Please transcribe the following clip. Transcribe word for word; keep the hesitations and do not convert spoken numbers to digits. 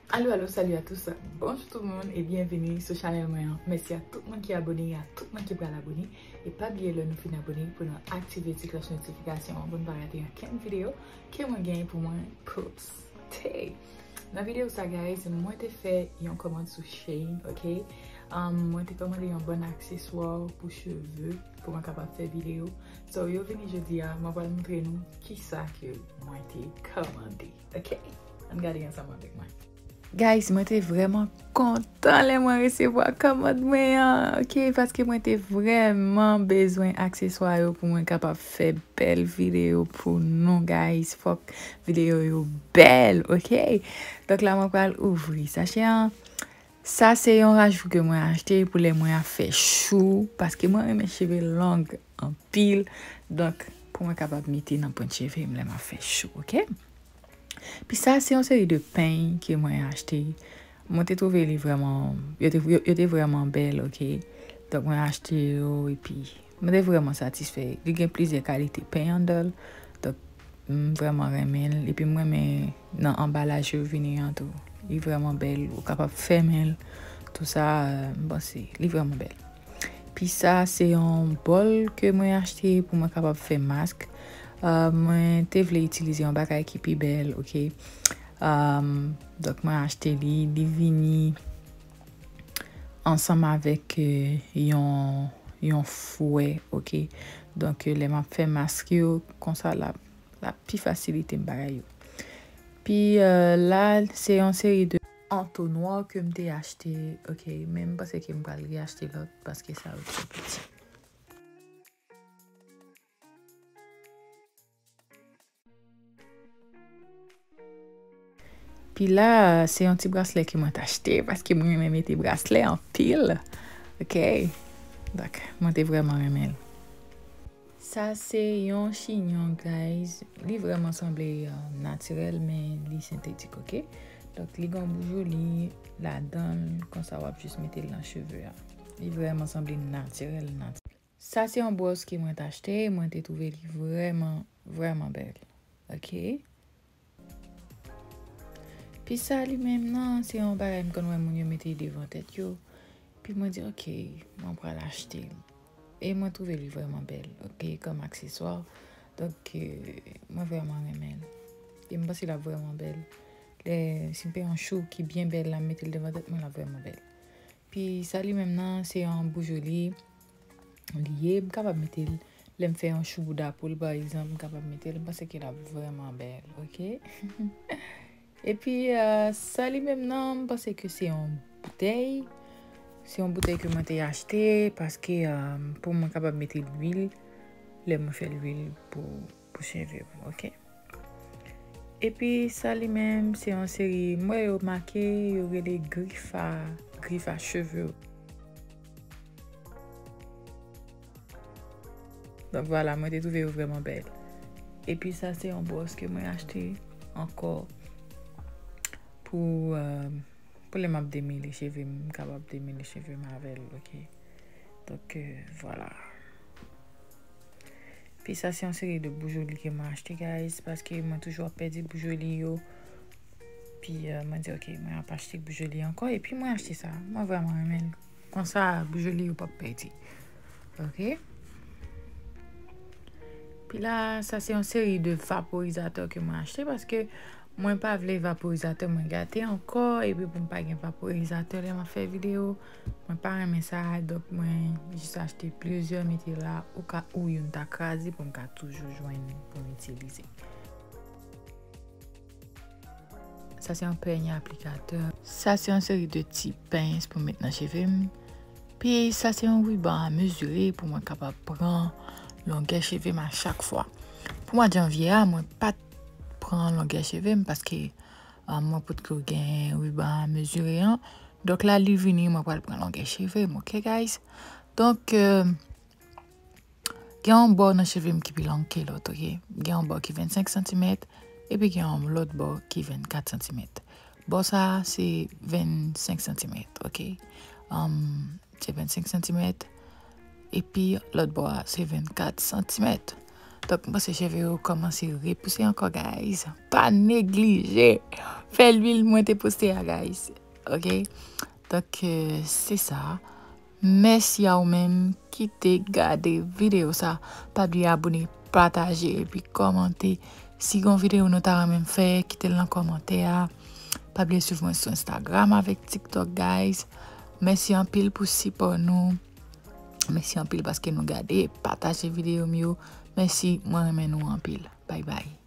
Alo, alo, salut à tous. Bonjou tout moun e byenvini sou chanèl mwen an. Mèsi a tout moun ki abone e a tout moun ki pral abone. E pa bliye lè nou fin abone pou nou aktive ti klòch notifikasyon an pou n pa rate ankenn videyo ke mwen genyen pou mwen poste. Nan videyo sa, guys, mwen te fè yon kòmand sou Shein, ok? Um, mwen te kòmande yon bann akseswa pou cheve pou mwen kapab fè videyo. So, yo vini jodi a, mwen pral montre nou kisa ke mwen te kòmande, ok? Ann gade ansanm avèk mwen. Guys, mwen te vrèman kontan lè mwen resevwa kòmand mwen an, ok? Paske mwen te vrèman bezwen akseswa yo pou mwen kapab fè bèl videyo pou nou, guys. Fòk videyo yo bèl, ok? Donk la, mwen pral ouvri sachè an. Sa se yon rajou ke mwen achte pou lè mwen ap fè chou, paske mwen renmen cheve long anpil. Donk, pou mwen kapab mete nan pwent cheve m lè m ap fè chou, ok? Pi sa, se yon seri de peny ke mwen achte. Mwen te twouve li vrèman, yo te, yo, yo te vrèman bèl, ok? Donk, mwen achte yo, epi mwen te vrèman satisfè. Li gen plizyè kalite peny anndan l. Donk, m vrèman renmen l. Epi m renmen nan anbalaj yo vini an tou. Li vrèman bèl. Ou kapab fèmen l. Tou sa, euh, m panse li vrèman bèl. Pi sa, se yon bòl ke mwen achte pou mwen kapab fè mask. Euh, mwen te vle itilize yon bagay ki pi bèl, ok? Euh, donk, mwen achte li. Li vini ansanm avèk, euh, yon, yon fwè, ok? Donk, euh, lè m ap fè mask yo, konsa l ap, l ap pi fasilite m bagay yo. Pi, euh, la, se yon seri de antonwa ke m te achte, ok? Men m panse ke m pral reachte lòt paske sa yo twò piti. Pi la, se yon ti braslè ke mwen t achte, paske mwen renmen mete braslè anpil. Ok? Donk, mwen te vrèman renmen l. Sa se yon chinyon, guys. Li vrèman sanble, euh, natirèl, men li sentetik, ok? Donk, li gen yon boujoli ladan l, konsa w ap jis mete l nan cheve a. Li vrèman sanble natirèl, natirèl. Sa se yon bwòs ke mwen t achte, mwen te twouve li vrèman, vrèman bèl. Ok? Pi sa li menm nan, se yon bagay m konn wè moun yo mete devan tèt yo. Pi mwen di, ok, mwen pral achte l. E mwen twouve li vrèman bèl, ok, kòm akseswa. Donk, euh, mwen vrèman renmen l. E m panse l ap vrèman bèl. Lè, si m fè yon chou ki byen bèl la, m mete l devan tèt mwen, l ap vrèman bèl. Pi sa li menm nan, se yon boujoli li ye. M kapab mete l, lè m fè yon chou bouda poul, pa egzanp, m kapab mete l. M panse ke l ap vrèman bèl, ok? Epi, euh, sa li menm nan, m panse ke se yon boutèy. Se yon boutèy ke mwen te achte paske, euh, pou mwen kapab mete lwil, lè mwen fè lwil pou, pou cheve m, ok? Epi sa li menm, se yon seri, m wè yo make, yo rele grif a, grif a cheve. Donk, vwala, mwen te twouve yo vrèman bèl. Epi sa, se yon bwòs ke mwen achte ankò pou, euh, pou lè m ap demele cheve m, m kapab demele cheve m avè l, ok? Donk, euh, vwala. Pi sa, se yon seri de boujoli ke mwen achte, guys, paske mwen toujou ap pèdi boujoli yo. Pi, euh, mwen di, ok, mwen ap achte boujoli ankò. Epi mwen achte sa. Mwen vrèman renmen l. Konsa, boujoli yo p ap pèdi. Ok? Pi la, sa se yon seri de vaporizatè ke mwen achte paske mwen pa vle vaporizatè mwen gate ankò, epi pou m pa gen vaporizatè lè m ap fè videyo, mwen pa renmen sa, donk mwen jis achte plizyè, mete la, oka ou youn ta kraze pou m ka toujou jwenn pou m itilize. Sa se yon pènye aplikatè. Sa se yon seri de ti pens pou m met nan cheve m. Pi sa se yon riban a mezire pou mwen kapab pran longè cheve m a chak fwa. Pou mwa janvye a, mwen pa t pran longè cheve m paske, ah, mwen potko gen riban a mezire an. Donk la li vini, mwen pral pran longè cheve m, ok, guys? Donk, euh, gen yon bò nan cheve m ki pi long ke lòt, ok? Gen yon bò ki vennsenk santimèt, epi gen yon lòt bò ki vennkat santimèt. Bò sa a se vennsenk santimèt, ok? Um, se vennsenk santimèt, epi lòt bò a se vennkat santimèt. Donk, m panse cheve yo kòmanse repouse ankò, guys. Pa neglije fè lwil mwen te poste a, guys. Ok? Donk, euh, se sa. Mèsi a ou menm ki te gade videyo sa. Pa bliye abone, pataje epi kòmante. Si gon videyo nou ta renmen fè, kite l nan kòmantè a. Pa bliye swiv mwen sou Instagram avèk TikTok, guys. Mèsi anpil pou sipò nou. Mèsi anpil paske nou gade, pataje videyo m yo. Mèsi, mwen renmen nou anpil. Bye bye.